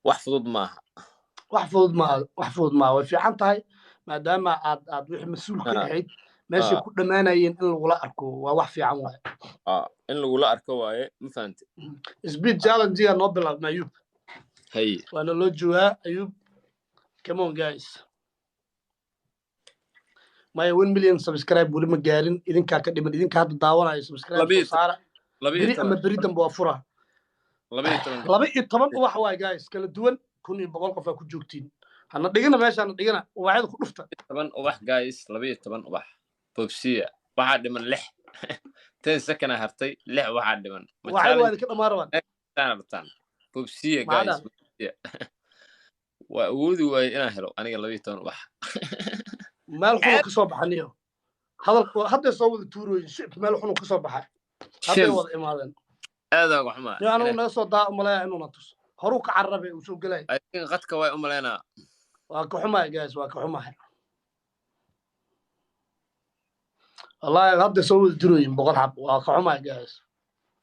Wax fudud maaha. Wax fudud maaha, wax fudud maaha. Way fiican tahay maadaama aad wixii mas-uul ka ahayd meeshay ku dhammaanayeen in lagula arko waa wax fiican waaye. In lagula arko waaye, ma fahamte? Speed challenge-ga noo bilaabma, Ayub. Haye. Waana loo joogaa, Ayub. Come on guys. Maya, 1 million subscribe weli ma gaarin. Idinkaa ka dhiman, idinka hadda daawanayo subscribe soo saara. Beri ama beri dambe waa fura. 12. 12 ubax waay guys, kala duwan. 1100 qof aa ku joogtiin. Hana dhigina meesha, hana dhigina, ubaxyada ku dhufta. 10 ubax guys, 12 ubax bobsiya. Waxaa dhiman lix, 10 second aa hartay, lix waxaa dhiman. Ubaxyada waa idinka dhammaan rabaan. Rabtaan bobsiya guys, bobsiya. Waa awoodi waaye inaan helo aniga 12 ubax. Meel xunu ka soo baxaniyo hadalku hadday soo wada tuurooyin shicib, meel xunu ka soo baxay hadday wada imaadeen. Aad uga xumaa. Yo, anigu naga soo daa umaleeya inuuna tus horuu ka cararabay uu soo gelay. I think qadka way umaleynaa. Waa ka xumahay guys, waa ka xumahay wallahi. Hadda soo wada durooyin 100 xab. Waa ka xumahay guys,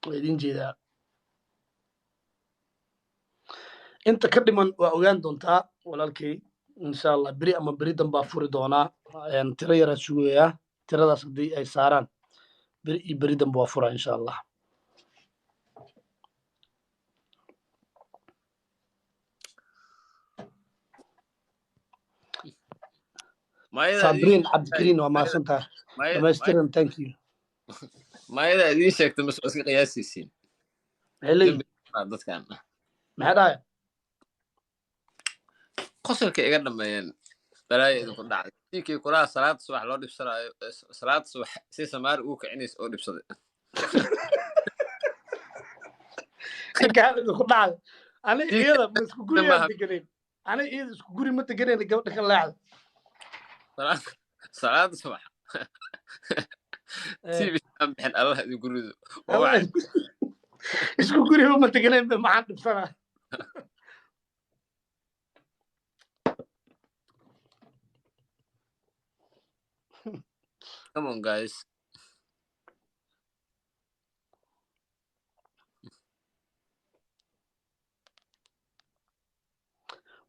waa idin jeedaa. Inta ka dhiman waa ogaan doontaa walaalkay, insha Allah. Beri ama beri dambaa furi doonaa. Tiro yaraa sugayaa. Tiradaas haddii ay saaraan, beri iyo beri dambe waa furaa, insha Allah. Sabriin Cabdikariin, waa mahadsantahay. Dhamaystiran, thank you. Maayada idiin sheegta mas iska qiyaasaysiin? Maxay leeyihin? Dadkan. Maxay dhahay? Qosolka iga dhameeyeen. Balaaya idinku dhacday. Sinkii kulaha salaada subax loo dhibsanaayo, salaada subax si samaari ugu kicinaysa oo dhibsaday. Inkaan idinku dhacday, ani iyada ma isku gurigaan deganayn? Ani iyada isku guri ma deganayna. Gabadha ka leexda. Salaada subax tv aan bixin, Allah idinku rido. Isku guriba ma deganayn ba, maxaan dhibsanaa? Come on guys.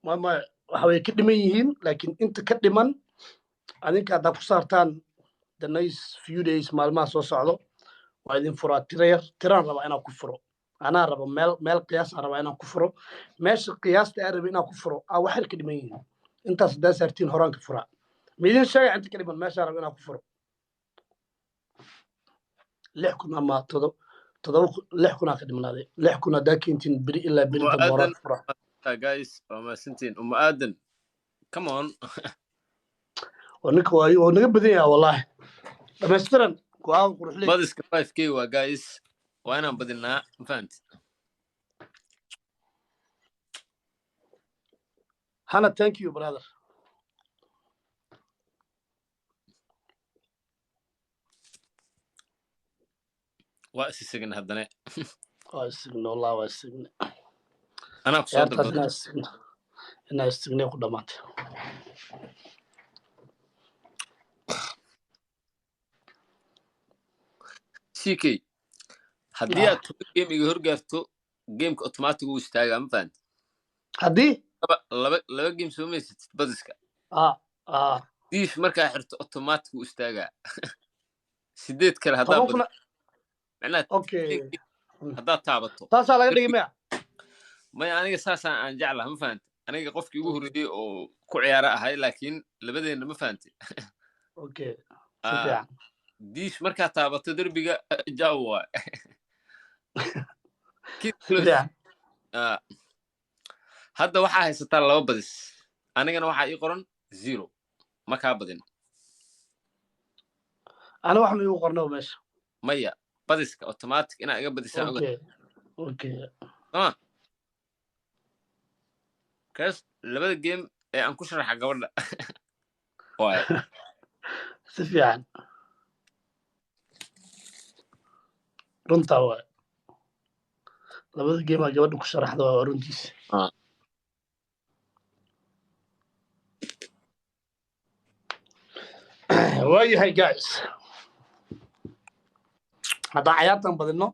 Ma waxa way ka dhiman yihiin, laakiin inta ka dhiman adinka haddaa ku saartaan the next few days, maalmaha soo socdo, waa idin furaa. Tira yar tiraan rabaa inaan ku furo. Anaa rabo meel qiyaasaan rabaa inaan ku furo. Meesha qiyaasta aan rabay inaan ku furo aa wax yar ka dhiman yihiin. Intaas haddaa saartiin, horaan ka furaa. Ma idin sheega inta ka dhiman meeshaan raba inaan ku furo? 6000 ama 7,000, 6000 aa ka dhimnaaday. 6000 haddaa keentiin, beri ilaa beri dambe horaan ka furaa. Guys, waa mahadsantihiin. Uma Aadan, come on. Oo ninka waa oo naga badan yahay wallahi. Dhamaystiran go-aan quruxley. Badiska 5K waa guys, waa inaan badinaa, ma fahanti? Hana, thank you brother. Waa isi signa haddane. Waa isigna wallah, waa isigna. Anaa ku soo Ciyaartaas dalbaday. Inaa isigna ku dhamaatay. Ck, haddii aad 10 game iga horgaarto, gameka automatic uu istaagaa, ma fahanti? Haddii Laba game soo maysatid badiska, diif markaa xirto automatic uu istaagaa. Sideed kale haddaa 10,000. Badi macnaha haddaad taabato. Taasaa laga dhigay maya? Maya, aniga saasaan aan jeclaha, ma fahanti? Aniga qofkii ugu horreeyey oo ku ciyaara ahay, laakiin labadeenna, ma fahanti? Okay, si fiican. Diish markaa taabato derbiga jaw waay. Si fiican. Hadda waxaa haysataa laba badis, anigana waxaa ii qoran zero. Ma kaa badin. Ana wax ma igu qorno meesha? Maya, badiska automatic inaa iga badisaan oga. Okay. Soma kaas labada game ee aan ku sharaxa gabadha waay. Si fiican, runtaa waay. Labada game-aa gabadha ku sharaxda waa runtiisa. Waayahay guys, haddaan cayaartan badino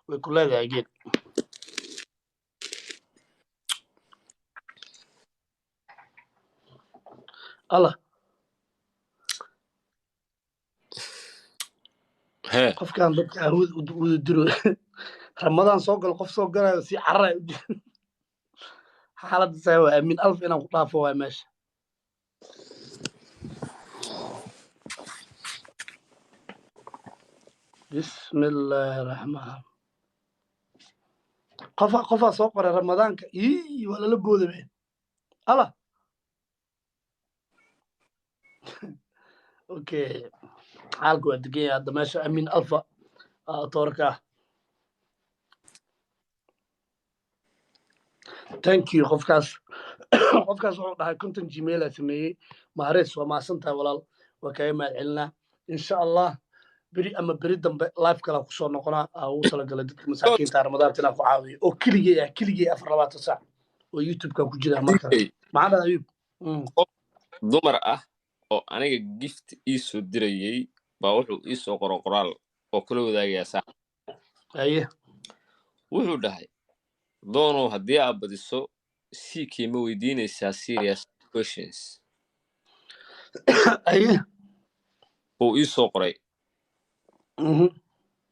way ku leedahay geed. Allah. Hee. Qofkan dadka awood wada diro, Ramadaan soo galo, qof soo galayo si cararayo u jiro. Xaaladda saa waa Aamin Alfa inaan ku dhaafo waay meesha. Bismillaahi raxmaan. Qofaa soo qoray Ramadaanka ii waa lala boodabe. Allah, okay, xaalku waa degan yahay hadda meesha. Aamin Alfa toorka ah. Thank you. Qofkaas wuxuu dhahay 50 Gmail aa sameeyey. Maharees, waa mahadsan tahay walaal, waa kaaga mahad celinaa. Insha Allah beri ama beri dambe live kalaa kusoo noqonaa aa ugu talagalay dadka masaakiinta Ramadaanta inaan ku caawiyo oo keligey ah, keligey 24 saac oo YouTube-ka ku jira marka. Maxaa dhahda, Ayub? Qof dumar ah oo aniga gift ii soo dirayey baa wuxuu ii soo qoro qoraal oo kula wadaagayaa saax. Haye. Wuxuu dhahay, "Doonow, haddii aad badiso, CK ma weydiinaysaa serious questions?" Haye. Uu ii soo qoray.